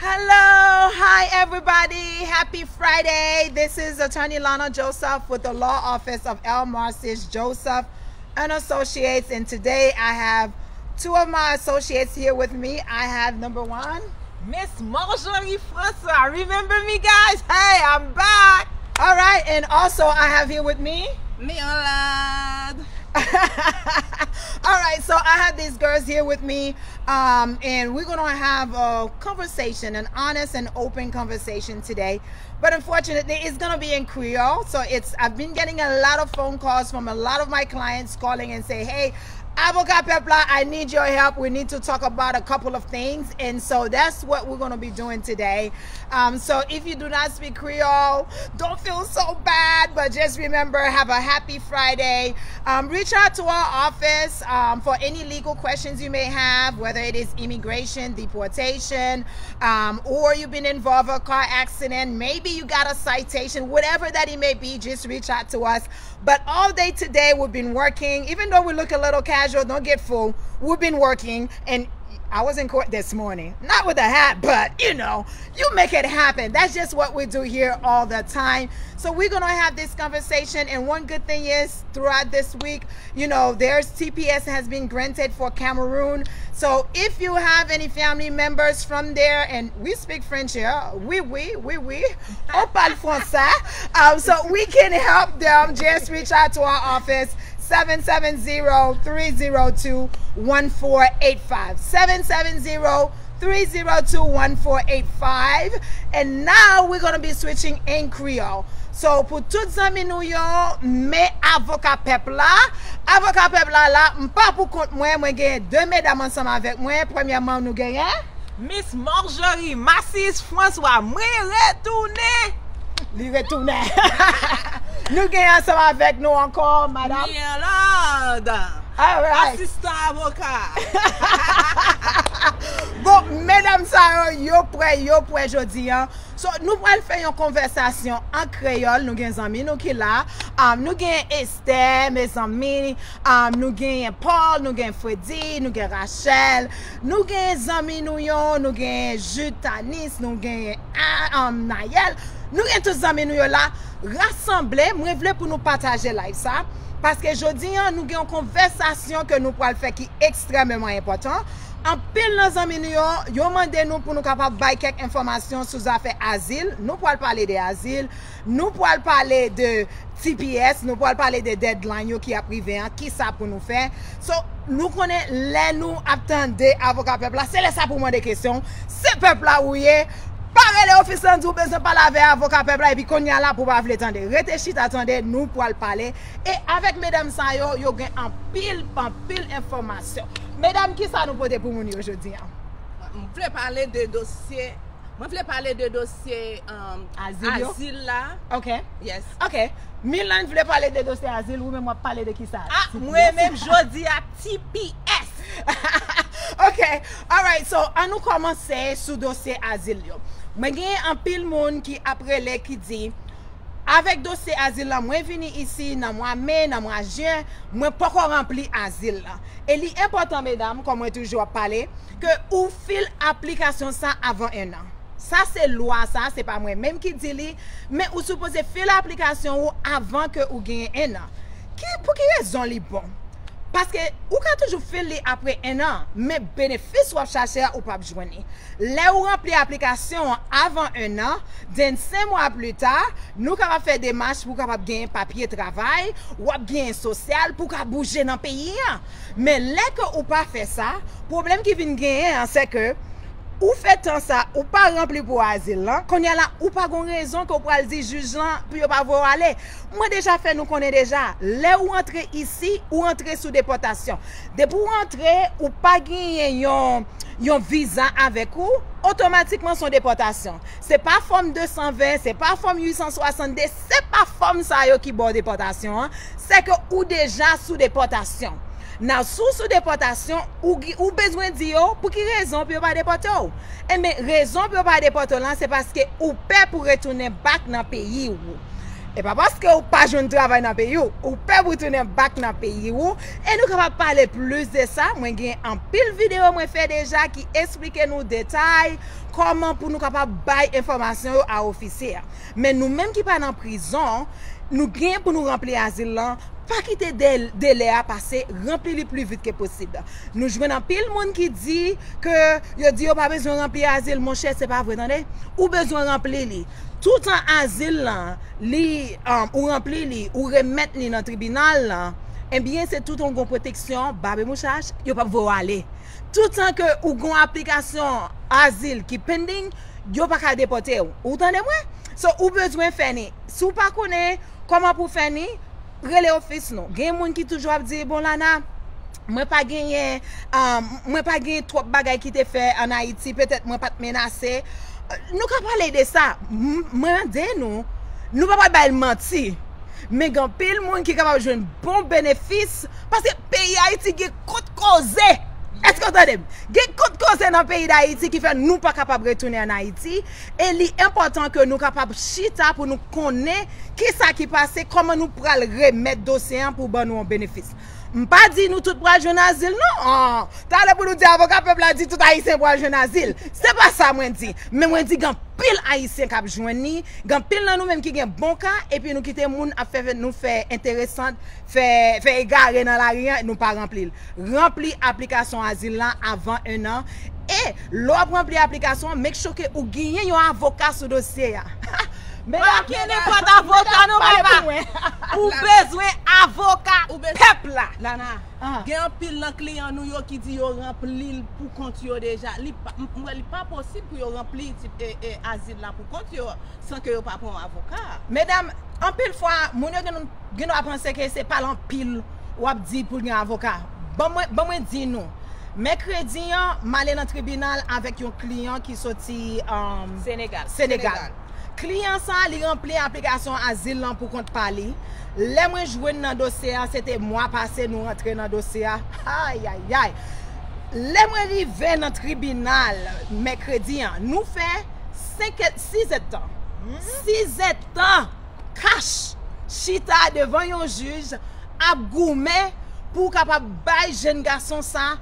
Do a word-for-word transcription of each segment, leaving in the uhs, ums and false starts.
Hello, hi everybody. Happy Friday. This is Attorney Lana Joseph with the Law Office of L. Marcis Joseph and Associates, and today I have two of my associates here with me. I have number one, Miss Marjorie François. Remember me, guys? Hey, I'm back. All right, and also I have here with me Mirlande. All right, so I have these girls here with me, um, and we're gonna have a conversation, an honest and open conversation today. But unfortunately, it's gonna be in Creole. So it's I've been getting a lot of phone calls from a lot of my clients calling and say, "Hey, Avoka Pep la, I need your help. We need to talk about a couple of things." And so that's what we're gonna be doing today. Um, so if you do not speak Creole, don't feel so bad, but just remember, have a happy Friday. Um, reach out to our office, um, for any legal questions you may have, whether it is immigration, deportation, um, or you've been involved in a car accident. Maybe you got a citation, whatever that it may be, just reach out to us. But all day today, we've been working. Even though we look a little casual, don't get fooled. We've been working, and I was in court this morning. Not with a hat, but you know, you make it happen. That's just what we do here all the time. So we're going to have this conversation. And one good thing is, throughout this week, you know, there's T P S has been granted for Cameroon. So if you have any family members from there, and we speak French here, oui, oui, oui, oui, on parle français. Um, so we can help them. Just reach out to our office, seven seven zero, three zero two, one four eight five. Seven seven zero, three zero two, one four eight five. And now we're gonna be switching in Creole. So, pou tout zanmi nou yo, men Avoka Pep la. Avoka Pep la la, m pa pou kont mwen, mwen genyen de medam ansanm avèk mwen. Premyèman, nou genyen Miss Marjorie Marcis François, mwen retounen. Li retounen. Nou genyen ansanm avèk nou ankò, madam Mirlande. All right. Asistan avoka. Bon, medam sa yo, yo prè, yo prè jodi an. So, nou pral fè yon konvèsasyon an kreyòl. Nou gen zanmi nou ki la. Um, nou gen Esther, mezanmi. Um, nou gen Paul, nou gen Freddy, nou gen Rachel. Nou gen zanmi nou yo, nou gen Jude, Tanis, nou gen, ah, um, Nayel. Nou gen tout zanmi nou yo la. Rasanble, mwen vle pou nou pataje live sa. Paske jodi an, nou gen yon konvèsasyon ke nou pral fè ki ekstrèmeman enpòtan. Anpil nan zanmi nou yo, yo mande nou pou nou kapab bay kèk enfòmasyon sou zafè azil. Nou pral pale de azil. Nou pral pale de T P S. Nou pral pale de deadline yo ki ap rive an. Kisa pou nou fè? So, nou konnen lè nou ap tande Avoka Pep la, se lè sa pou mande kesyon. Se pèp la ou ye. Pa rele ofis lan di w bezwen pale avè Avoka Pep la, epi kounye a la pou w pa vle tande. Rete chita tande, nou pral pale. E avèk medam sa yo, yo gen anpil, anpil enfòmasyon. Medam, kisa nou pote pou moun yo jodi an? M vle pale de dosye, mwen vle pale de dosye, um, azil yo? Azil la. Ok. Yes. Ok. Mirlande vle pale de dosye azil, ou menm w ap pale de kisa? Ah, mwen menm jodi a T P S. Ok. All right. So, an nou kòmanse sou dosye azil yo. Mwen gen anpil moun ki ap rele ki di, avèk dosye azil la, mwen vini isi nan mwa me, nan mwa jen, mwen poko ranpli azil la. E li enpòtan, medam, kòm mwen toujou ap pale, ke ou fil aplikasyon sa avan en an. Sa se lwa sa, se pa mwen menm ki di li, men ou sipoze fil aplikasyon ou avan ke ou genyen en an. Ki, pou ki rezon li bon? Paske ou ka toujou fil li apre en an, men benefis w ap chache a, ou p ap jwenn li. Lè ou ranpli aplikasyon an avan en an, then senk mwa pli ta, nou kapab fè demach pou w kapab genyen papye travay, w ap genyen sosyal pou w ka bouje nan peyi an. Men lè ke ou pa fè sa, pwoblèm ki vin genyen an, se ke ou fè tan sa, ou pa ranpli pou azil lan, kounye a la, ou pa gon rezon ke w pral di jij lan pou yo pa voye w ale. Mwen deja fè nou konnen deja, lè ou antre isi, ou antre sou depòtasyon. Depi ou antre, ou pa genyen yon, yon viza avèk ou, otomatikman se yon depòtasyon. Se pa fòm de san ven, se pa fòm uit san swasannde, se pa fòm sa yo ki ba w depòtasyon an, se ke ou deja sou depòtasyon. Nan sou, sou depòtasyon, ou, gi- ou bezwen di yo pou ki rezon pou yo pa depòte w. Enben, rezon pou yo pa depòte w lan, se paske ou pè pou retounen back nan peyi w. E pa paske ou pa jwenn travay nan peyi w, ou pè pou tounen back nan peyi w. E nou kapab pale plis de sa, mwen gen anpil videyo mwen fè deja ki eksplike nou detay kòman pou nou kapab bay enfòmasyon yo a ofisye a. Men nou menm ki pa nan prizon, nou gen pou nou ranpli azil lan, pa kite de- delè a pase, ranpli li pli vit ke posib. Nou jwenn anpil moun ki di ke yo di yo pa bezwen ranpli azil, monchè, se pa vre, tande. Ou bezwen ranpli li. Toutan azil lan, li, um, ou ranpli li, ou remèt li nan tribinal lan, ebyen, se toutan ou gon pwoteksyon, babe mouchach, yo p ap voye w ale. Toutan ke ou gon aplikasyon azil ki pending, yo pa ka depòte w. Ou tande mwen? So, ou bezwen fè ni. Si w pa konnen kòman pou fè ni, rele ofis nou. Gen moun ki toujou ap di, bon, Lana, mwen pa genyen, um, mwen pa gen twòp bagay ki te fè ann Ayiti, petèt mwen pa t menase. Nou ka pale de sa. M- mwen mande nou, nou pa pral bay l manti. Men gen anpil moun ki kapab jwenn bon benefis, paske peyi Ayiti gen kont koze. Èske w tande m? Gen kont koze nan peyi Dayiti ki fè nou pa kapab retounen ann Ayiti. E li enpòtan ke nou kapab chita pou nou konnen kisa ki pase, kòman nou pral remèt dosye an pou ban nou yon benefis. M pa di nou tout pral jwenn azil, non. An, talè pou nou di avoka pèp la di tout Ayisyen pral jwenn azil. Se pa sa mwen di. Men mwen di gen anpil Ayisyen k ap jwenn li, gen anpil nan nou menm ki gen bon ka, epi nou kite moun ap fè nou fè enteresan, fè, fè egare nan lari an, nou pa ranpli l. Ranpli aplikasyon azil lan avan en an. E lè w ap ranpli aplikasyon an, make sure ke ou genyen yon avoka sou dosye a. Medam, pa gen nenpòt avoka non, papa. Ou bezwen avoka pèp la. Lana, gen anpil nan kliyan nou yo ki di yo ranpli l pou kont yo deja. Li pa, m- m wè li pa posib pou yo ranpli ti- e- e- azil la pou kont yo san ke yo pa pran yon avoka. Medam, anpil fwa, moun yo gen gen dwa panse ke se pale anpil w ap di pou l gen avoka. Ban mwen, ban mwen di nou. Mèkredi an, m ale nan tribinal avèk yon kliyan ki soti, um, Senegal. Senegal. Kliyan sa, li ranpli aplikasyon azil lan pou kont pa li. Lè mwen jwenn nan dosye a, se te mwa pase nou rantre nan dosye a. Ayayay! Lè mwen rive nan tribinal mèkredi an, nou fè senk è- sizèdtan. Sizèdtan! Kach chita devan yon jij ap goumen pou w kapab bay jèn gason sa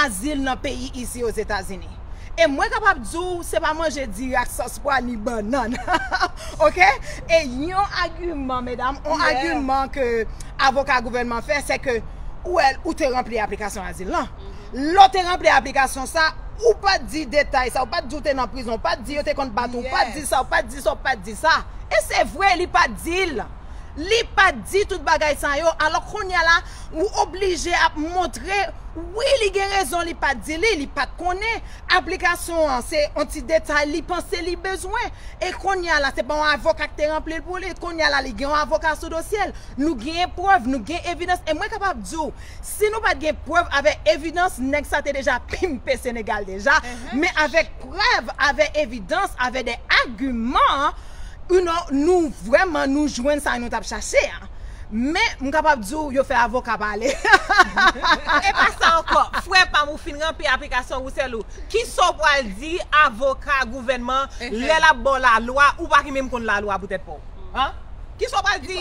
azil nan peyi isi Ozetazini. E mwen kapab di w, se pa manje diri ak sòs pwa ni bannann. Oke? E yon agiman, medam, yon agiman ke avoka gouvènman fè, se ke, well, ou te ranpli aplikasyon azil lan. Lè w te ranpli aplikasyon sa, ou pa t di detay sa, ou pa t di w te nan prizon, ou pa t di yo te konn bat ou, ou pa t di sa, ou pa t di sa, ou pa t di sa. E se vre, li pa t di l. Li pa t di tout bagay sa yo. Alò, kounye a la, ou oblije ap montre, wi, li gen rezon, li pa t di li, li pa t konnen. Aplikasyon an, se yon ti detay li panse li bezwen. E kounye a la, se pa yon avoka ki te ranpli l pou li. Kounye a la, li gen yon avoka sou dosye l. Nou gen prèv, nou gen evidans. E mwen kapab di w, si nou pa t gen prèv avèk evidans, nèg sa te deja pimpe Senegal deja. Men avèk prèv, avèk evidans, avèk de agiman, you know, nou vrèman, nou jwenn sa nou t ap chache a. Men, m kapab di w, yo fè avoka pale. E pa sa ankò, frè pa m, ou fin ranpli aplikasyon Roussel ou. Kisa w pral di avoka gouvènman lè l ap ba w lalwa, ou pa ki menm konn lalwa poutèt pa w? An? Kisa w pral di?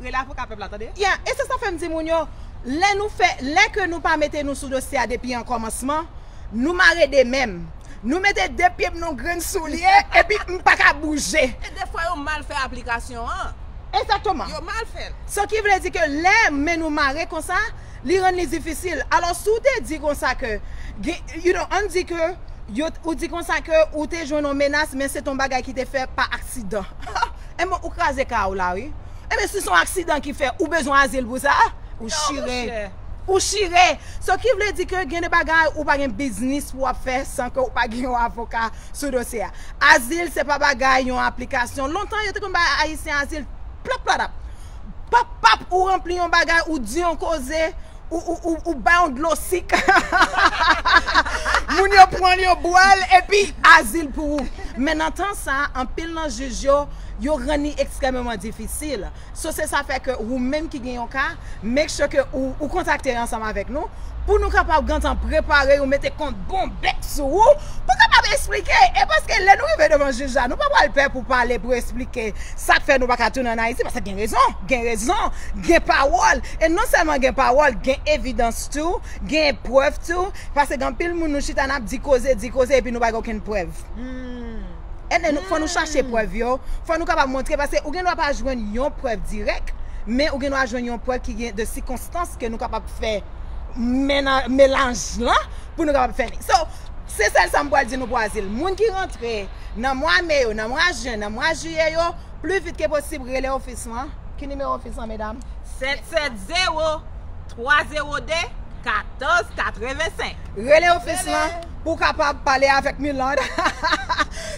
Rele avoka pèp la, tande? Yeah, e se sa fè m di moun yo, lè nou fè, lè ke nou pa mete nou sou dosye a depi an kòmansman, nou mare de men m. Nou mete de pye m nan grenn soulye, epi m pa ka bouje. E defwa yo mal fè aplikasyon an. Egzakteman. Yo mal fè l. Sa ki vle di ke lè men nou mare konsa, li rann li difisil. Alò, si w te di konsa ke, gen- you know, ann di ke, yo, ou di konsa ke ou te jwenn yon menas, men se t yon bagay ki te fè pa aksidan. Enben, ou kraze ka w la, wi. Enben, si se yon aksidan ki fè, ou bezwen azil pou sa, ou chire. Ou chire. Sa ki vle di ke gen de bagay ou pa gen biznis pou w ap fè san ke ou pa gen yon avoka sou dosye a. Azil, se pa bagay yon aplikasyon. Lontan, yo te konn bay Ayisyen azil, plap, plap, plap. Pap, pap, ou ranpli yon bagay, ou di yon koze, ou, ou, ou, ou bay yon dlo sik. Moun yo pran l, yo bwè l, epi azil pou ou. Men nan tan sa, anpil nan jij yo, yo rann li ekstrèmeman difisil. So, se sa fè ke ou menm ki gen yon ka, make sure ke ou, ou kontakte ansanm avèk nou, pou nou kapab gentan prepare yo, mete kont bon bèk sou ou, pou kapab Eksplike. E paske lè nou rive devan jij la, nou pa pral pè pou pale, pou eksplike sa k fè nou pa ka tounen ann Ayiti, paske gen rezon, gen rezon, gen pawòl. E non sèlman gen pawòl, gen evidans tou, gen prèv tou, paske gen anpil moun nou chita n ap di koze, di koze, epi nou pa gen okenn prèv. And then, fò nou chache prèv yo, fò nou kapab montre, paske ou gen dwa pa jwenn yon prèv dirèk, men ou gen dwa jwenn yon prèv ki gen de sikonstans ke nou kapab fè mena- melaj lan pou nou kapab fè li. So, se sèl sa m pral di nou pou azil. Moun ki rantre nan mwa me yo, nan mwa jen, nan mwa jiyè yo, pli vit ke posib, rele ofis lan. Ki nimewo ofis lan, medam? Sèt sèt zewo, twa zewo de, katòz katrevensenk. Rele ofis lan pou w kapab pale avèk Mirlande.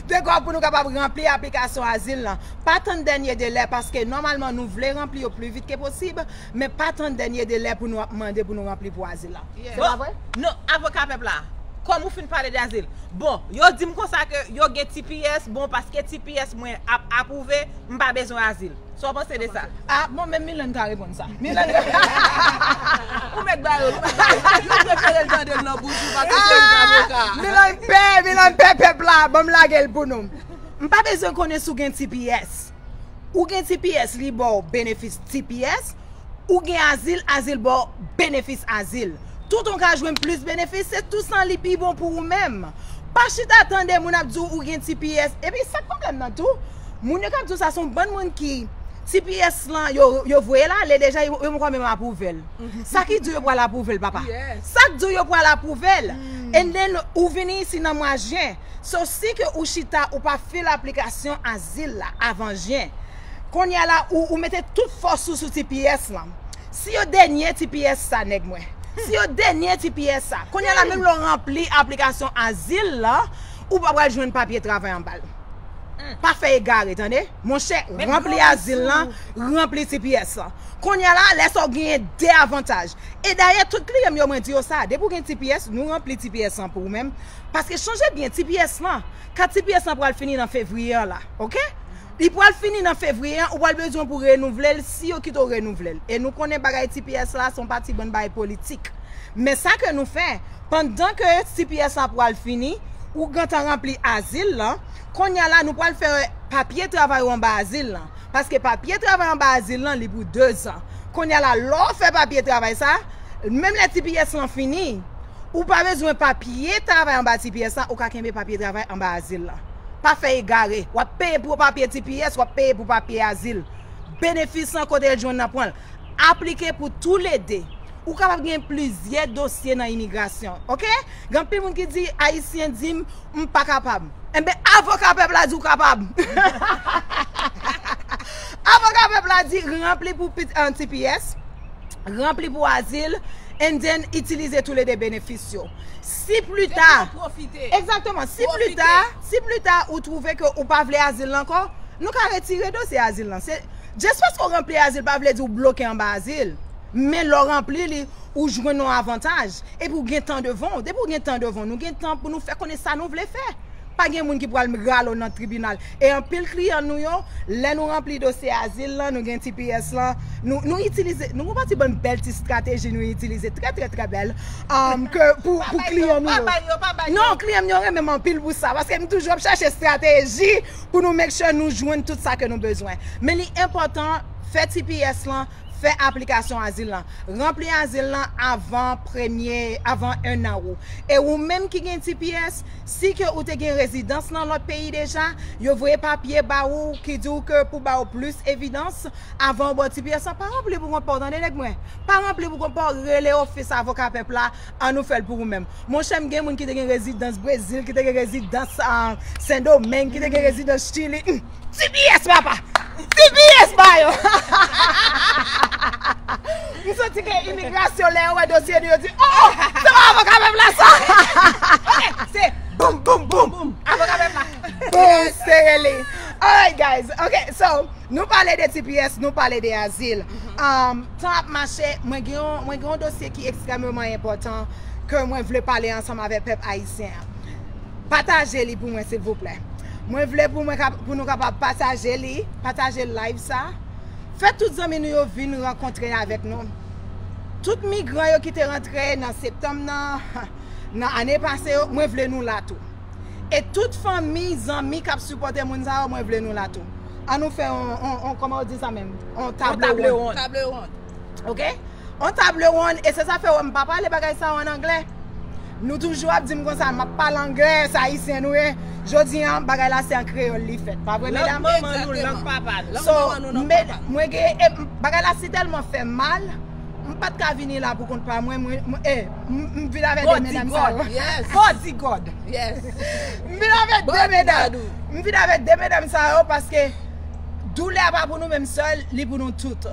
Dekwa pou nou kapab ranpli aplikasyon azil lan. Pa tann dènye delè, paske nòmalman nou vle ranpli yo pli vit ke posib, men pa tann dènye delè pou nou ap mande pou nou ranpli pou azil lan. Se pa vre? Non, avoka pèp la, kòm ou fin pale de azil, bon, yo di m konsa ke yo gen T P S, bon, paske T P S mwen ap apwouve, m pa bezwen azil. Sa w panse de sa? Ah, bon, menm Milan ka reponn sa. Milan. Ou mèt ba yo, ou mèt ba yo. Yo prefere l tande l nan bouch ou paske se ou k avoka. Milan pè, Milan pè pèp la. Ban m lage l pou nou. M pa bezwen konnen si w gen T P S. Ou gen T P S, li ba w benefis T P S. Ou gen azil, azil ba w benefis azil. Toutan w ka jwenn plis benefis, se toutan li pi bon pou ou menm. Pa chita tande moun ap di w ou gen T P S. Epi sa k pwoblèm nan tou, moun yo k ap di w sa se yon bann moun ki T P S lan, yo, yo voye l ale deja, yo, yo poko menm apwouve l. Sa ki di w yo pral apwouve l, papa? Sa k di w yo pral apwouve l? And then, ou vini isi nan mwa jen. So, si ke ou chita, ou pa fil aplikasyon azil la avan jen, kounye a la, ou, ou mete tout fòs ou sou T P S lan. Si yo denye T P S sa, nèg mwen. Si yo denye T P S sa, kounye a la, menm lè w ranpli aplikasyon azil lan, ou pa pral jwenn papye travay anba l. Pa fè egare, tande? Monchè, ranpli azil lan, ranpli T P S lan. Kounye a la, lè sa w genyen de avantaj. E dayè, tout kliyan m yo, mwen di yo sa, depi w gen T P S, nou ranpli T P S lan pou ou menm. Paske chonje byen, T P S lan, kat T P S lan pral fini nan fevriye an la, oke? Li pral fini nan fevriye an, ou pral bezwen pou renouvle l, si yo kite w renouvle l. E nou konnen bagay T P S la, se yon pati bann bagay politik. Men sa ke nou fè, pandan ke T P S la pral fini, ou gentan ranpli azil lan, kounye a la, nou pral fè papye travay ou anba azil lan. Paske papye travay anba azil lan, li pou dezan. Kounye a la, lè w fè papye travay sa, menm lè T P S lan fini, ou pa bezwen papye travay anba T P S lan, ou ka kenbe papye travay anba azil lan. Pa fè egare. W ap peye pou papye T P S, w ap peye pou papye azil. Benefis lan kote l jwenn nan pran l. Aplike pou toulede. Ou kapab gen plizyè dosye nan imigrasyon, oke? Gen anpil moun ki di, Ayisyen di m, m pa kapab. Enben, avoka pèp la di w kapab. Avoka pèp la di, ranpli pou pit- an, T P S, ranpli pou azil, and then itilize toulede benefis yo. Si pli ta, egzakteman, si pli ta, si pli ta ou twouve ke ou pa vle azil la ankò, nou ka retire dosye azil lan. Se, just paske w ranpli azil pa vle di w bloke anba azil. Men lè w ranpli li, ou jwenn yon avantaj. Epi w gen tan devan w. Depi w gen tan devan w, nou gen tan pou nou fè konnen sa nou vle fè. Pa gen moun ki pral rale w nan tribinal. E anpil kliyan nou yo, lè nou ranpli dosye azil lan, nou gen T P S lan, nou, nou itilize, nou gon pati bann bèl ti estrateji nou itilize, trè, trè, trè bèl, um, ke pou, pou kliyan nou yo. Non, kliyan m yo renmen m anpil pou sa, paske m toujou ap chache estrateji pou nou make sure nou jwenn tout sa ke nou bezwen. Men li enpòtan, fè T P S lan, fè aplikasyon azil lan. Ranpli azil lan avan premye, avan enn an ou. E ou menm ki gen T P S, si ke ou te gen rezidans nan lòt peyi deja, yo voye papye ba ou ki di w ke pou ba ou plis evidans avan ou ba w T P S lan, pa ranpli pou kont pa w, tande nèg mwen. Pa ranpli pou kont pa w, rele ofis avoka pèp la, an nou fè l pou ou menm. Monchè, m gen moun ki te gen rezidans Brezil, ki te gen rezidans, ah, Sendomeng, ki te gen rezidans Chili. Hmm. T P S, papa! T P S ba yo! M santi ke imigrasyon, lè yo wè dosye nou, yo di, "Oh, oh, se pa avoka pèp la sa!" Ok, se boum, boum, boum! Avoka pèp la! Boum, sere li! Alright, guys. Ok, so, nou pale de T P S, nou pale de azil. Um, tan ap mache, mwen gen yon, mwen gen yon dosye ki ekstrèmeman enpòtan ke mwen vle pale ansanm avèk pèp ayisyen an. Pataje li pou mwen, silvouplè. Mwen vle pou mwen kap-, pou nou kapab pataje li, pataje live sa. Fè tout zanmi nou yo vin rankontre avèk nou. Tout migran yo ki te rantre nan septanm nan, nan ane pase yo, mwen vle nou la tou. E tout fanmi, zanmi k ap sipòte moun sa yo, mwen vle nou la tou. An nou fè on, on, on, kòman yo di sa menm? On table ronde. Table ronde. Ok? On table ronde, e se sa fè w wè m pa pale bagay sa yo an anglè. Nou toujou ap di m konsa, m ap pale anglè, se ayisyen nou ye. Jodi an, bagay la se an kreyòl li fèt. Pa vre, medam? Lang manman nou, lang papa nou. So, mwen gen, e, bagay la si tèlman fè m mal, m pa t ka vini la pou kont pa mwen, mwen, mwen, eh, m, m vin avèk de medam sa yo. Bodyguard. M vin avèk de medam. M vin avèk de medam sa yo paske doulè a pa pou nou menm sèl, li pou nou tout.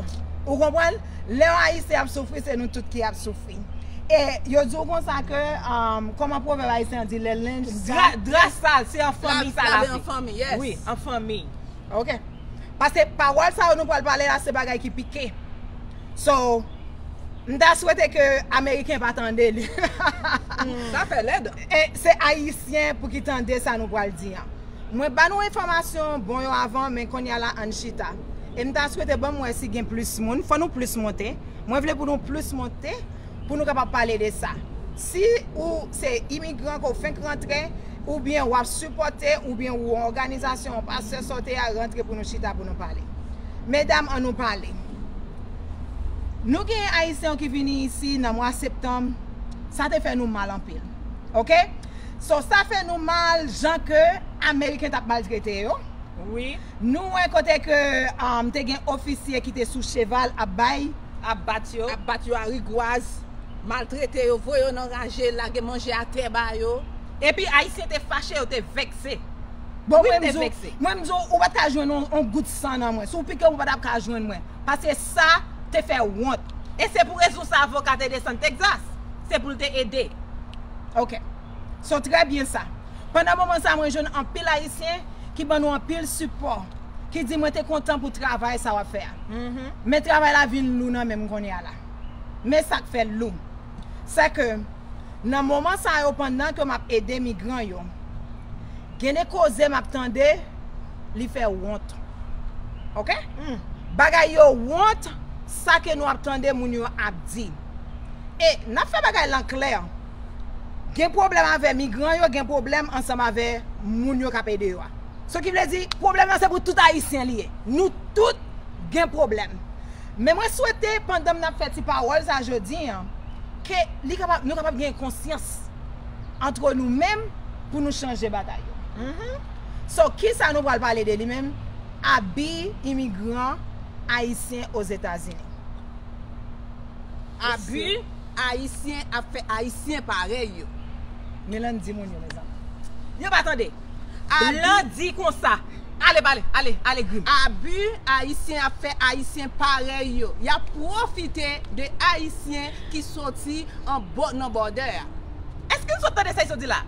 Ou konprann? Lè yon ayisyen ap soufri, se nou tout ki ap soufri. E yo di w konsa ke, um, kòman pwovèb ayisyen an di, lè lenj sal, dra sal, se an fanmi sa l ap fè. Wi, an fanmi. Ok. Paske pawòl sa yo nou pral pale la, se bagay ki pike. So, m ta swete ke Ameriken pa tande li. Sa fè lèd. E se Ayisyen pou ki tande sa nou pral di an. Mwen ba nou enfòmasyon bon yo avan, men kounye a la, ann chita. E m ta swete ban m wè si gen plis moun. Fò nou plis monte. Mwen vle pou nou plis monte, pou nou kapab pale de sa. Si ou se imigran ke w fenk rantre, oubyen w ap sipòte, oubyen ou yon òganizasyon, yon pastè sa w te a rantre pou nou chita, pou nou pale. Medam, an nou pale. Nou gen Ayisyen ki vini isi nan mwa septanm, sa te fè nou mal anpil. Ok? So, sa fè nou mal, jan ke Ameriken t ap maltrete yo. Wi. Nou wè kote ke, um, te gen ofisye ki te sou cheval ap bay. Ap bat yo. Ap bat yo a rigwaz, maltrete yo, voye yo nan raje, lage manje atè ba yo. Epi Ayisyen te fache, yo te vekse. Bon, wi, mwen m di w, mwen m di w, ou pa t ka jwenn yon, yon gout san nan mwen. Si w pike m, ou pa t ap ka jwenn mwen. Paske sa te fè wont. E se pou rezon sa avoka te desann Texas. Se pou l te ede. Ok. So, trè byen sa. Pandan moman sa, mwen jwenn anpil Ayisyen ki ban nou anpil sipò, ki di mwen te kontan pou travay sa w ap fè a. Men travay la vin lou nan men m kounye a la. Men sa k fè l lou. Se ke nan moman sa yo, pandan ke m ap ede migran yo, gen de koze m ap tande, li fè wont. Ok? Bagay yo wont, sa ke nou ap tande moun yo ap di. E n ap fè bagay lan klè. Gen pwoblèm avè migran yo, gen pwoblèm ansanm avè moun yo k ap ede yo a. Sa ki vle di, pwoblèm nan se pou tout Ayisyen li ye. Nou tout gen pwoblèm. Men mwen swete, pandan m ap fè ti pawòl sa jodi an, ke li kapab, nou kapab gen konsyans antre nou menm pou nou chanje batay yo. So, kisa nou pral pale de li menm? Abi imigran ayisyen Ozetazini. Abi ayisyen ap fè ayisyen parèy yo. Melanie di moun yo, mezanmi. Yo pa tande. Blan di konsa. Ale, ale, ale, ale, Grim. Abi ayisyen ap fè ayisyen parèy yo. Y ap pwofite de ayisyen ki soti anbò nan bòdè a. Èske n sot tande sa yo sot di la?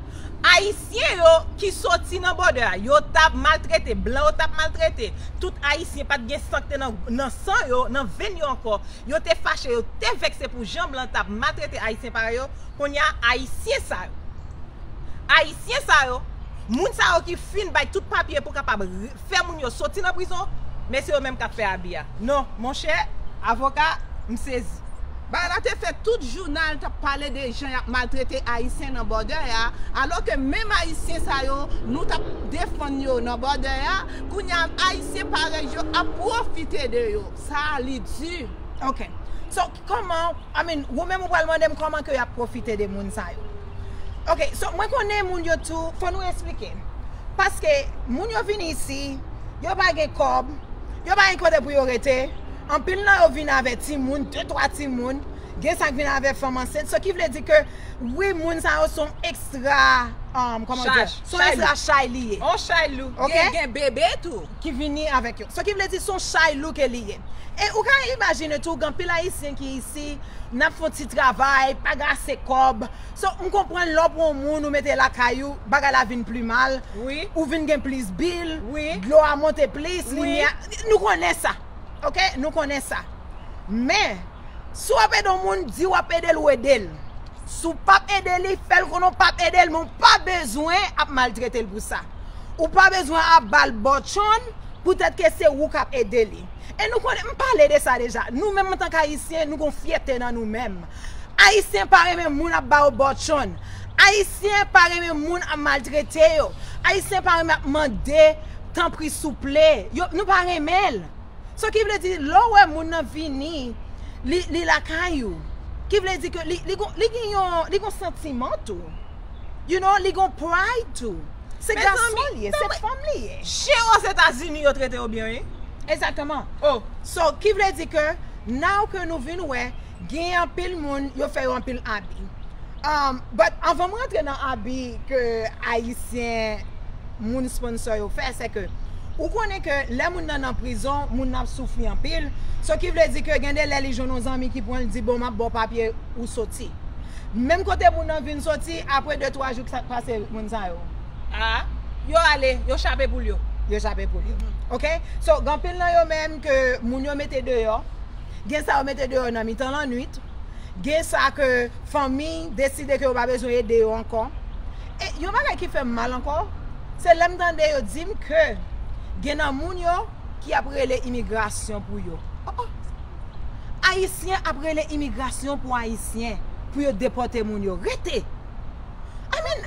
Ayisyen yo ki soti nan bòdè a, yo t ap maltrete, blan yo t ap maltrete. Tout ayisyen pa t gen san k te nan, nan san yo, nan venn yo ankò. Yo te fache, yo te vekse pou jan blan t ap maltrete ayisyen parèy yo. Kounye a, ayisyen sa yo. Ayisyen sa yo, moun sa yo ki fin bay tout papye pou kapab re-, fè moun yo soti nan prizon, men se yo menm k ap fè abi a. Non, monchè, avoka, m sezi. Bagay la te fè tout jounal t ap pale de jan y ap maltrete ayisyen nan bòdè a, alò ke menm ayisyen sa yo, nou t ap defann yo nan bòdè a, kounye a, ayisyen parèy yo ap pwofite de yo. Sa a, li di. Ok. So, kòman, I mean, ou menm ou pral mande m kòman ke y ap pwofite de moun sa yo. Ok, so, mwen konnen moun yo tou, fò nou eksplike. Paske moun yo vin isi, yo pa gen kòb, yo pa gen kote pou yo rete. Anpil nan yo vin avè timoun, de, twa timoun. Gen sa k vin avè fanm ansent. So, ki vle di ke, wi, moun sa yo se yon ekstra, um, kòman di? Se yon ekstra chay li ye. On chay lou. Ok? Gen, gen bebe tou. Ki vini avèk yo. Sa ki vle di se yon chay lou ke li ye. E ou ka imajine tou, gen anpil Ayisyen ki isi, n ap fè yon ti travay, pa gen ase kòb. So, m konprann lè w pran yon moun, ou mete lakay ou, bagay la vin pi mal. Wi. Ou vin gen plis bil, wi, dlo a monte plis, wi, limyè. Nou konnen sa. Ok? Nou konnen sa. Men, si w ap ede yon moun, di w ap ede l, ou ede l. Si w p ap ede li, fè l konnen w p ap ede l, men w pa bezwen ap maltrete l pou sa. Ou pa bezwen ap ba l bòtchonn poutèt ke se ou k ap ede li. E nou konnen, m pale de sa deja. Nou menm, antank Ayisyen, nou gon fyète nan nou menm. Ayisyen pa renmen moun ap ba yo bòtchonn. Ayisyen pa renmen moun ap maltrete yo. Ayisyen pa renmen ap mande tanpri, souple. Yo, nou pa renmen l. So ki vle di, lè w wè moun nan vini, li, li lakay ou. Ki vle di ke li, li, gon- li gen yon, li gon santiman tou. You know, li gon pride tou. Se gason li ye, se fanm li ye. Chen Ozetazini yo trete yo byen, wi. Egzakteman. Oh. So, ki vle di ke, now ke nou vin wè, gen anpil moun, yo fè yo anpil abi. Um, but anvan m rantre nan abi ke Ayisyen, moun sponsor yo fè, se ke ou konnen ke lè moun nan nan prizon, moun nan ap soufri anpil. So ki vle di ke gen de lè li jwenn yon zanmi ki pran l di, bon, m ap ba w papye ou soti. Menm kote moun nan vin soti, apre de twa jou, sa k pase moun sa yo? Ah, yo ale, yo chape poul yo. Yo chape poul yo. Ok? So, gen anpil nan yo menm ke moun yo mete deyò. Gen sa yo mete deyò nan mitan lannwit. Gen sa ke fanmi deside ke yo pa bezwen ede yo ankò. E yon bagay ki fè m mal ankò, se lè m tande yo di m ke gen nan moun yo ki ap rele imigrasyon pou yo. Oh, oh. Ayisyen ap rele imigrasyon pou Ayisyen pou yo depòte moun yo. Rete! I mean,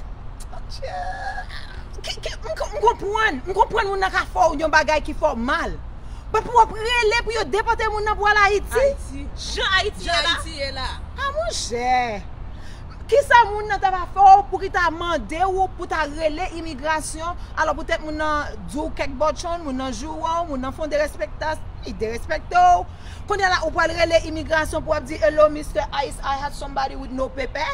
ki, ki, m, m konprann, m konprann moun nan ka fè w yon bagay ki fè w mal. But pou w ap rele pou yo depòte moun nan pou al Ayiti? Ayiti. Jan Ayiti ye la. Jan Ayiti ye la. Ah, monchè. Kisa moun nan ta va fè w pou ki ta mande w pou ta rele imigrasyon? Alò poutèt moun nan di w kèk bòchon, moun nan joure w, moun nan fè w derespektas-, li derespekte w. Kounye a la, ou pral rele imigrasyon pou w ap di, "Hello, Mister Ice, I have somebody with no paper."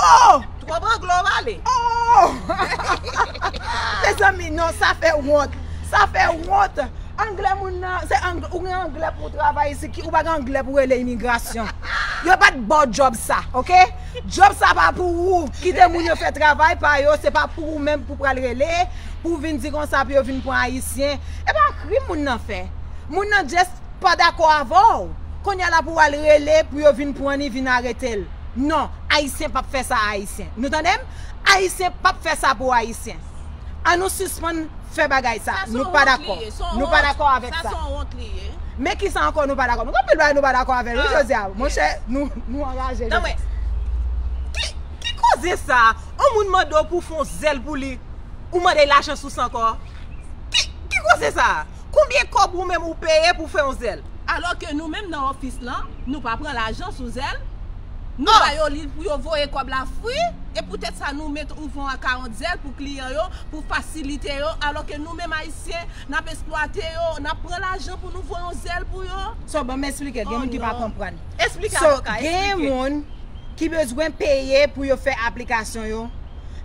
Oh! Twòp anglè w pale. Oh! Mezanmi, non, sa fè wont. Sa fè wont. Anglè moun nan, se anglè, ou gen anglè pou w travay isi, ki, ou pa gen anglè pou w rele imigrasyon. Yo pa t ba w djòb sa, ok? Djòb sa pa pou ou. Kite moun yo fè travay pa yo, se pa pou ou menm pou pral rele, pou w vin di konsa pou yo vin pran Ayisyen. E pa krim moun nan fè. Moun nan just pa dakò avè w. Kounye a la pou w al rele pou yo vin pran li, vin arete l. Non, Ayisyen p ap fè sa a Ayisyen. Nou tande m? Ayisyen p ap fè sa pou Ayisyen. An nou sispann fè bagay sa. Nou pa dakò. Nou pa dakò avèk sa. Sa se yon wont li ye. Men kisa ankò nou pa dakò? Nou gen anpil bagay nou pa dakò avè l, wi, Josiane. Monchè, nou, nou anraje, Josiane. Ki, ki koze sa? Yon moun mande w pou w fè yon zèl pou li, ou mande l lajan sou sa ankò? Ki, ki koze sa? Konbyen kòb ou menm ou peye pou fè yon zèl? Alò ke nou menm nan ofis lan, nou pa pran lajan sou zèl. Nou ba yo li pou yo voye kòb la fri, e poutèt sa nou met ouvè a karant zèl pou kliyan yo, pou fasilite yo, alò ke nou menm Ayisyen, n ap eksplwate yo, n ap pran lajan pou nou voye yon zèl pou yo. So, ban m eksplike, gen moun ki pa konprann. Eksplike, avoka, eksplike. So, gen moun ki bezwen peye pou yo fè aplikasyon yo,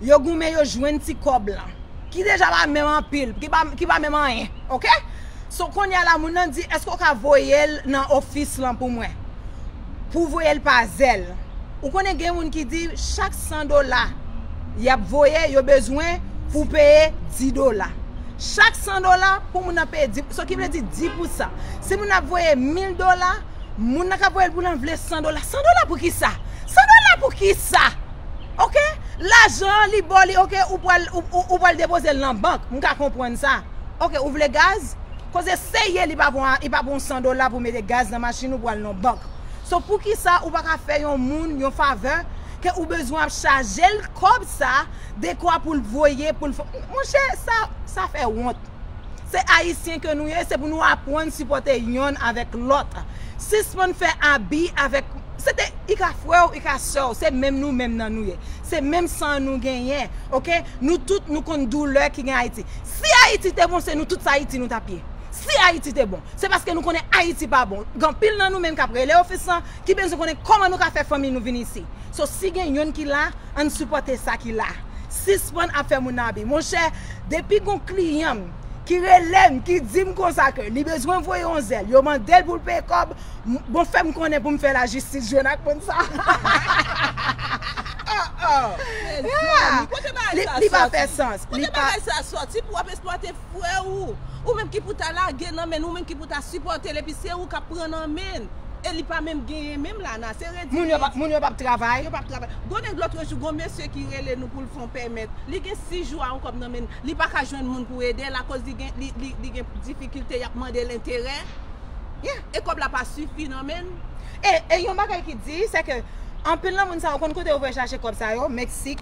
yo goumen, yo jwenn ti kòb lan. Ki deja pa menm anpil, ki pa, ki pa menm anyen, ok? So, kounye a la, moun nan di, èske w ka voye l nan ofis lan pou mwen? Pou voye l pa zèl. Ou konnen gen moun ki di, chak san dola y ap voye, yo bezwen pou peye dis dola. Chak san dola, pou moun nan peye dis, sa ki vle di dis pousan. Si moun nan ap voye mil dola, moun nan k ap voye l pou l an vle san dola. San dola pou kisa? San dola pou kisa? Ok? Lajan an, li ba w li, ok, ou pral, ou, ou, ou pral depoze l nan bank. M ka konprann sa. Ok, ou vle gaz? Koze serye, li pa bon, li pa bon san dola pou mete gaz nan machin ou pou al nan bank. So, poukisa ou pa ka fè yon moun yon favè ke ou bezwen ap chaje l kòb sa, dekwa pou l voye, pou l fè, monchè, sa, sa fè wont. Se Ayisyen ke nou ye, se pou nou aprann sipòte yonn avèk lòt. Sispann fè abi avèk, se te, i ka frè w, i ka sè w, se menm nou menm nan nou ye. Se menm san nou genyen, ok? Nou tout, nou konn doulè ki gen Ayiti. Si Ayiti te bon, se nou tout sa Ayiti nou t ap ye. Si Ayiti te bon, se paske nou konnen Ayiti pa bon. Gen anpil nan nou menm k ap rele ofis lan, ki bezwen konnen kòman nou ka fè fanmi nou vin isi. So, si gen yonn ki la, ann sipòte sa ki la. Sispann ap fè moun nan abi. Monchè, depi gon kliyan m ki rele m, ki di m konsa ke li bezwen voye yon zèl, yo mande l pou l peye kòb, m, bon, fè m konnen pou m fè lajistis jwenn ak moun sa. Oh, oh. Mezanmi, kote bagay sa soti? Li, li pa fè sans. Kote bagay sa soti pou w ap eksplwate frè ou? Ou menm ki pou ta lage nan men l, ou menm ki pou ta sipòte l, epi se ou k ap pran nan men l. E li pa menm genyen menm la, nan, se redi. Moun yo pa, moun yo p ap travay. Yo p ap travay. Gon nèg lòtrejou, gon mesye ki rele nou pou l fè yon pèmèt. Li gen sis jou a yon kòb nan men l. Li pa ka jwenn moun pou ede l akoz li gen, li, li, li gen difikilte, y ap mande l enterè. Yeah. E kòb la pa sifi nan men l. E, e yon bagay ki di, se ke anpil nan moun sa yo konn kote yo voye chache kòb sa yo, Meksik,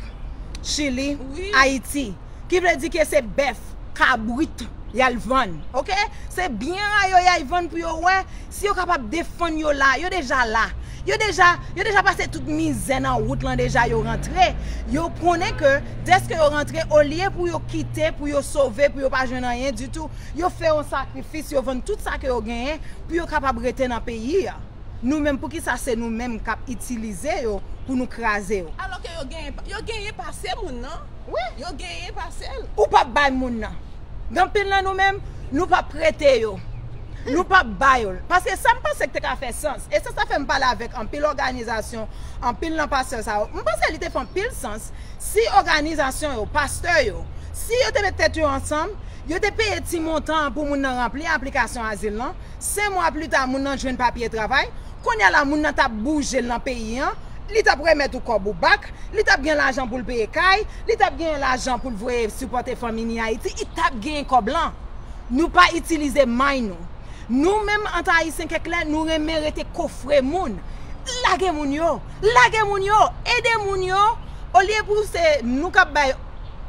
Chili, wi, Ayiti. Ki vle di ke se bèf, kabrit y al vann, oke? Se byen a yo y al vann pou yo wè si yo kapab defann yo la. Yo deja la. Yo deja, yo deja pase tout mizè nan wout lan deja, yo rantre. Yo konnen ke dèske yo rantre, olye pou yo kite, pou yo sove, pou yo pa jwenn anyen ditou, yo fè yon sakrifis, yo vann tout sa ke yo genyen pou yo kapab rete nan peyi a. Nou menm, poukisa se nou menm k ap itilize yo pou nou kraze yo? Alò ke yo genyen, yo genyen pase moun nan. Wi. Yo genyen pase l. Ou p ap bay moun nan. Gen anpil nan nou menm, nou p ap prete yo. Nou p ap ba yo l. Paske sa m panse ki te ka fè sans. E se sa fè m pale avèk anpil òganizasyon, anpil nan pastè sa yo. M panse li te fè anpil sans si òganizasyon yo, pastè yo, si yo te met tèt yo ansanm, yo te peye ti montan an pou moun nan ranpli aplikasyon azil lan. Senk mwa pli ta, moun nan jwenn papye travay. Kounye a la, moun nan t ap bouje l nan peyi an. Li t ap remèt ou kòb ou bak. Li t ap gen lajan pou l peye kay. Li t ap gen lajan pou l voye sipòte fanmi ni Ayiti. Li t ap genyen kòb lan. Nou pa itilize may nou. Nou menm, anta Ayisyen, kèk lè, nou renmen rete kofre moun. Lage moun yo. Lage moun yo. Ede moun yo. Olye pou se nou k ap bay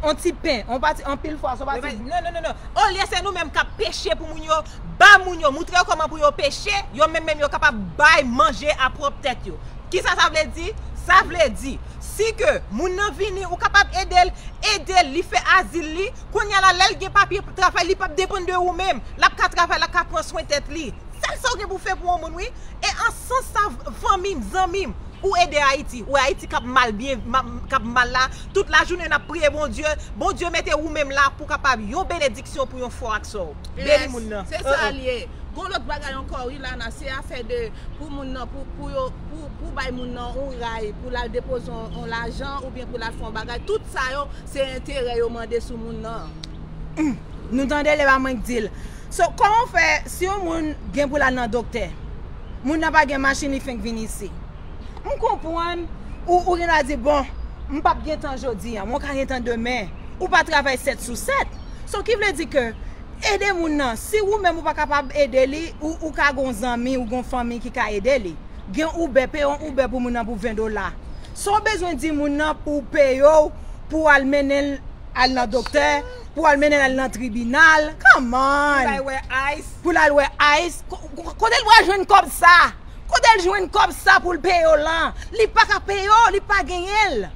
yon ti pen, yon pati, anpil fwa, se yon pati. Non, non, non, non. Olye se nou menm k ap peche pou moun yo, ba moun yo, moutre yo kòman pou yo peche, yo menm menm yo kapab bay manje a pwòp tèt yo. Kisa sa vle di? Sa vle di, si ke moun nan vini, ou kapab ede l, ede l, li fè azil li, kounye a la, lè l gen papye travay, li p ap depann de ou menm, l ap ka travay, l ap ka pran swen tèt li. Sèl sa w gen pou fè pou yon moun, wi. E an sans sa, fanmi m, zanmi m, ou ede Ayiti. Ou wè Ayiti k ap mal byen, ma- k ap mal la. Tout lajounen n ap priye Bondye. Bondye mete ou menm la pou kapab yon benediksyon pou yon fò ak sè w. Beni moun nan. Se sa l ye. Gon lòt bagay ankò, wi, Lana, se afè de pou moun nan, pou, pou yo, pou, pou bay moun nan yon ray, pou l al depoze yon, yon lajan oubyen pou l al fè yon bagay. Tout sa yo, se enterè yo mande sou moun nan. Nou tande, le pa mwen k di l. So, kòman w fè, si yon moun gen pou l al nan doktè, moun nan pa gen machin, li fenk vin isi. M konprann, ou, ou gen dwa di, bon, m p ap gen tan jodi a, men w ka gen tan demen. Ou pa travay sèt sou sèt. So, ki vle di ke, ede moun nan, si ou menm ou pa kapab ede li, ou, ou ka gen yon zanmi, ou gen yon fanmi ki ka ede li. Gen Uber, peye yon Uber pou moun nan pou ven dola. Sa w bezwen di moun nan pou peye w, pou w al mennen l al nan doktè, pou al mennen l al nan tribinal. Come on! Pou l al wè ICE. Pou l al wè ICE. Ko- ko- Kote l pral jwenn kòb sa? Kote l jwenn kòb sa pou l peye w lan? Li pa ka peye w, li pa genyen l.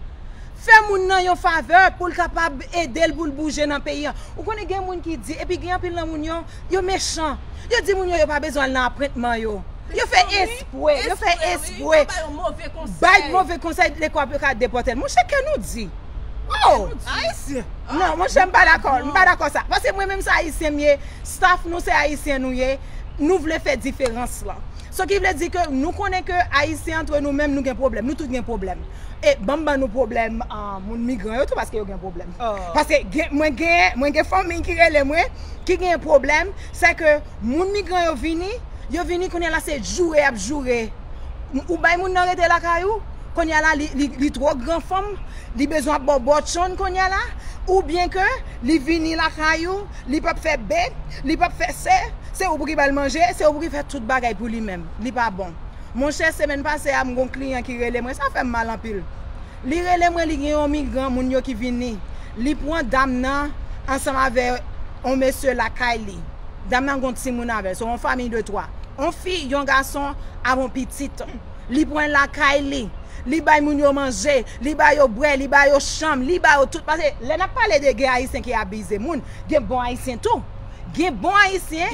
Fè moun nan yon favè pou l kapab ede l pou l bouje nan peyi an. Ou konnen gen moun ki di, epi gen anpil nan moun yo, yo mechan. Yo di moun yo, yo pa bezwen al nan apwentman yo. Yo fè espre, yo fè espre. Bay move konsèy, lekòl yo ka depòte l. Monchè, kè nou di. Oh! Ayisyen. Non, monchè, m pa dakò, m pa dakò sa. Paske mwen menm se Ayisyen m ye, staff nou se Ayisyen nou ye, nou vle fè diferans lan. So ki vle di ke nou konnen ke Ayisyen antre nou menm nou gen pwoblèm, nou tout gen pwoblèm. E ban m ban nou pwoblèm ah, moun migran yo tou paske yo gen pwoblèm. Paske gen, mwen gen, mwen gen fanmi ki rele mwen, ki gen pwoblèm, se ke moun migran yo vini, yo vini kounye a la se joure y ap joure. Ou bay moun nan rete lakay ou, kounye a la li, li, li twò gran fanm, li bezwen ap ba w bòtchonn kounye a la, oubyen ke li vini lakay ou, li p ap fè bèk, li p ap fè sè, se ou pou ki ba l manje, se ou pou ki fè tout bagay pou li menm. Li pa bon. Monchè, semèn pase a, m gon kliyan ki rele mwen, sa fè m mal anpil. Li rele mwen, li gen yon migran, moun yo ki vini. Li pran dam nan ansanm avè yon mesye lakay li. Dam nan gon timoun avè l, se yon fanmi de twa. Yon fi, yon gason, avè yon pitit. Li pran lakay li. Li bay moun yo manje, li ba yo bwè, li ba yo chanm, li ba yo tout. Paske lè n ap pale de gen Ayisyen ki abize moun, gen bon Ayisyen tou. Gen bon Ayisyen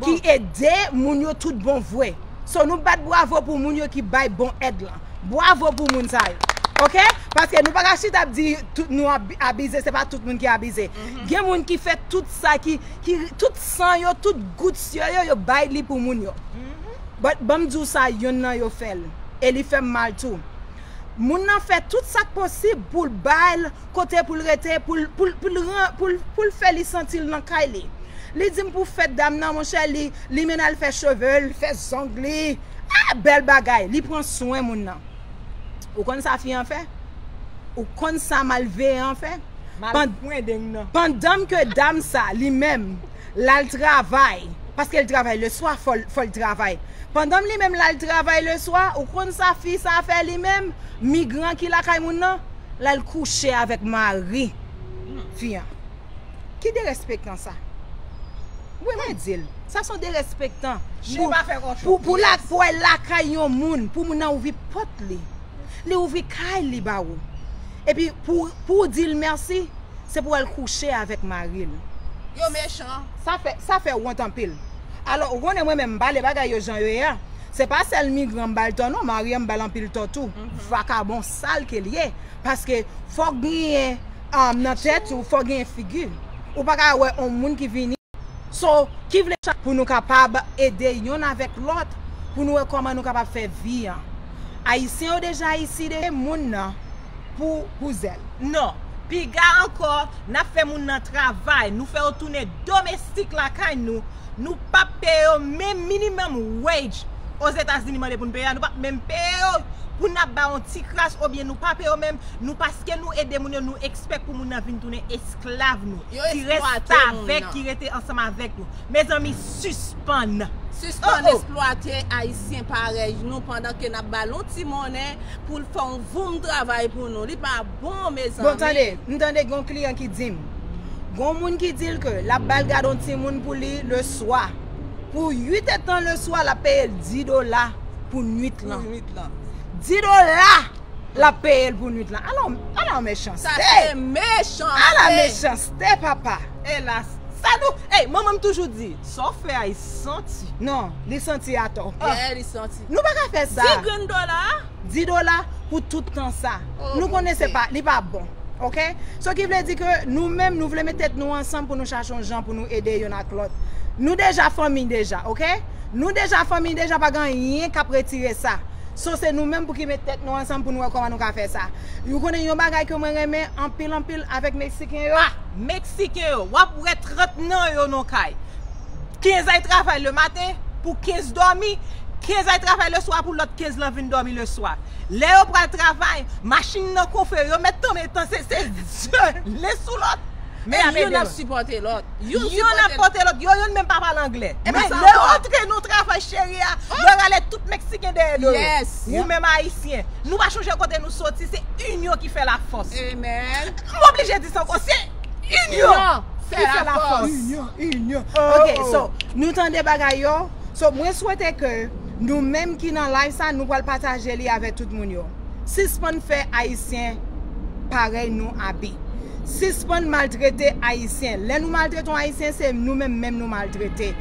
ki ede moun yo tout bon vre. So, nou bat bwavo pou moun yo ki bay bon èd lan. Bwavo pou moun sa yo. Oke? Paske nou pa ka chita ap di tout nou ab- abize, se pa tout moun ki abize. Gen moun ki fè tout sa, ki, ki tout san yo, tout gout sye yo, yo bay li pou moun yo. But ban m di w sa, yonn nan yo fè l. E li fè m mal tou. Moun nan fè tout sa k posib pou l ba l kote pou l rete, pou l, pou l, pou l ran- pou l, pou l fè li santi l nan kay li. Li di m pou fèt dam nan, monchè, li, li mennen al fè cheve l, fè zong li. Ah, bèl bagay. Li pran swen moun nan. Ou konn sa fi an fè? Ou konn sa malveyan an fè? Pandan ke dam sa, li menm, l al travay, paske l travay leswa, fò l, fò l travay. Pandan li menm, l al travay leswa, ou konn sa fi sa fè li menm, migran ki lakay moun nan, l al kouche avèk mari. fi an. Ki derespektan sa? Wi, mwen di l. Sa se yon derespektan. Pou, pou, pou la, pou al lakay yon moun, pou moun nan ouvri pòt li. Li ouvri kay li ba ou. Epi pou, pou w di l mèsi, se pou w al kouche avèk mari l. Yo mechan. Sa fè, sa fè wont anpil. Alò, ou konnen mwen menm, m pale bagay yo jan yo ye a. Se pa sèl migran m ba l tò non, mari an m ba l anpil tò tou. Vakabon sal ke l ye. Paske fòk genyen, um, nan tèt ou, fòk genyen figi. Ou pa ka wè yon moun ki vini. So, ki vle chak pou nou kapab ede yonn avèk lòt, pou nou wè kòman nou kapab fè vi an. Ayisyen yo deja isi de moun nan pou, pou zèl. Non, piga ankò, n ap fè moun nan travay, nou fè yo tounen domestik lakay nou, nou p ap peye yo menm minimum wage Ozetazini mande pou n peye a, nou p ap menm peye yo. Pou n ap ba yon ti kras oubyen nou pa peye yo menm, nou paske nou ede moun yo, nou ekspèk pou moun nan vin tounen esklav nou. Yo ki res avèk, ki rete ansanm avèk nou. Mezanmi, sispann. Sispann eksplwate Ayisyen parèy nou pandan ke n ap ba l yon ti monnen pou l fè yon voum travay pou nou. Li pa bon, mezanmi. Bon, tande, m tande gen yon kliyan ki di m, gen yon moun ki di l ke l ap ba l gade yon timoun pou li leswa. Pou uit èdtan leswa, l ap peye l dis dola pou nwit lan. Pou nwit lan. Dis dola! L ap peye l pou nwit lan. Ala, ala mechanste. Sa se mechanste. Ala mechanste, papa. Elas. Sa nou, ey, manman m toujou di, sa w fè a, li santi. Non, li santi atò. Yeah, li santi. Nou pa ka fè sa. Dis grenn dola. Dis dola pou tout tan sa. Nou konnen se pa, li pa bon. Ok? So ki vle di ke nou menm, nou vle met tèt nou ansanm pou nou chache yon jan pou nou ede yonn ak lòt. Nou deja fanmi deja, ok? Nou deja fanmi deja, pa gen anyen k ap retire sa. So se nou menm pou ki met tèt nou ansanm pou nou wè kòman nou ka fè sa. Ou konnen yon bagay ke mwen renmen anpil, anpil avèk Meksiken yo. Ah, Meksiken yo, w ap wè trant nan yo nan kay. Kenz ay travay lematen pou kenz dòmi, kenz ay travay leswa pou lòt kenz lan vin dòmi leswa. Lè yo pral travay, machin nan konfe, yo mèt tonbe tan, se, se, se, len sou lòt. Men youn ap sipòte lòt. Youn ap sipòte lòt. Yo, youn menm pa pale anglè. Men lè yo antre nan travay cheri a, yo rale tout Meksiken dèyè do yo. Ou menm Ayisyen. Nou pa chonje kote nou soti, se inyon ki fè lafòs. Amen. M oblije di sa ankò, se inyon ki fè lafòs. Inyon, inyon. Ok, so, nou tande bagay yo. So, mwen swete ke nou menm ki nan live sa, nou pral pataje li avèk tout moun yo. Sispann fè Ayisyen parèy nou abi. Sispann maltrete Ayisyen. Lè nou maltrete yon Ayisyen, se nou menm menm nou maltrete.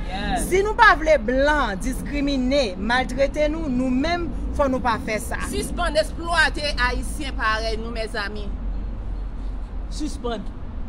Si nou pa vle blan diskrimine, maltrete nou, nou menm, fò nou pa fè sa. Sispann eksplwate Ayisyen parèy nou, mezanmi. Sispann.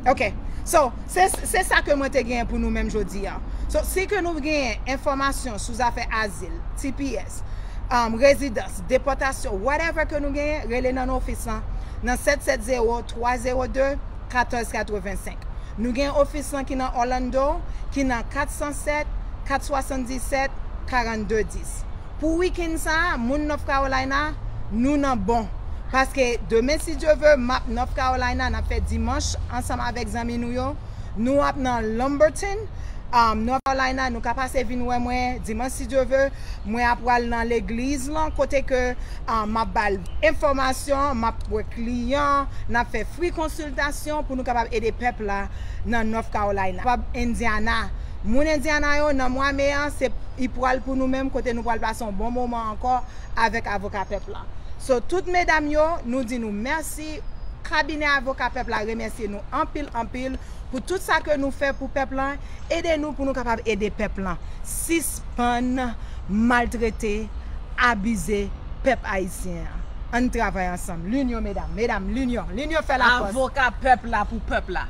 Ok. So, se, se sa ke mwen te genyen pou nou menm jodi a. So, si ke nou genyen enfòmasyon sou zafè azil, T P S, um, rezidans, depòtasyon, whatever ke nou genyen, rele nan ofis lan, nan sèt sèt zewo, twa zewo de, katòz katrevensenk. Nou gen ofis lan ki nan Orlando, ki nan kat san sèt, kat swasanndisèt, karannde dis. Pou wikenn sa a, moun North Carolina, nou nan bon. Paske demen, si Dye ve, m ap North Carolina, n ap fè dimanch ansanm avèk zanmi nou yo. Nou ap nan Lumberton, um, North Carolina, nou ka pase vin wè mwen dimanch, si Dye ve. Mwen ap pral nan legliz lan, kote ke, um, m ap ba l enfòmasyon, m ap wè kliyan, n ap fè free konsiltasyon pou nou kapab ede pèp la nan North Carolina. Kapab Indiana. Moun Indiana yo, nan mwa me an, se, li pral pou nou menm, kote nou pral pase yon bon moman ankò avèk avoka pèp la. So, tout medam yo, nou di nou mèsi. Kabinè avoka pèp la remèsye nou anpil, anpil pou tout sa ke nou fè pou pèp la. Ede nou pou nou kapab ede pèp la. Sispann maltrete, abize pèp ayisyen an. Ann travay ansanm. Linyon, medam. Medam, linyon. Linyon fè lafòs. Avoka pèp la pou pèp la.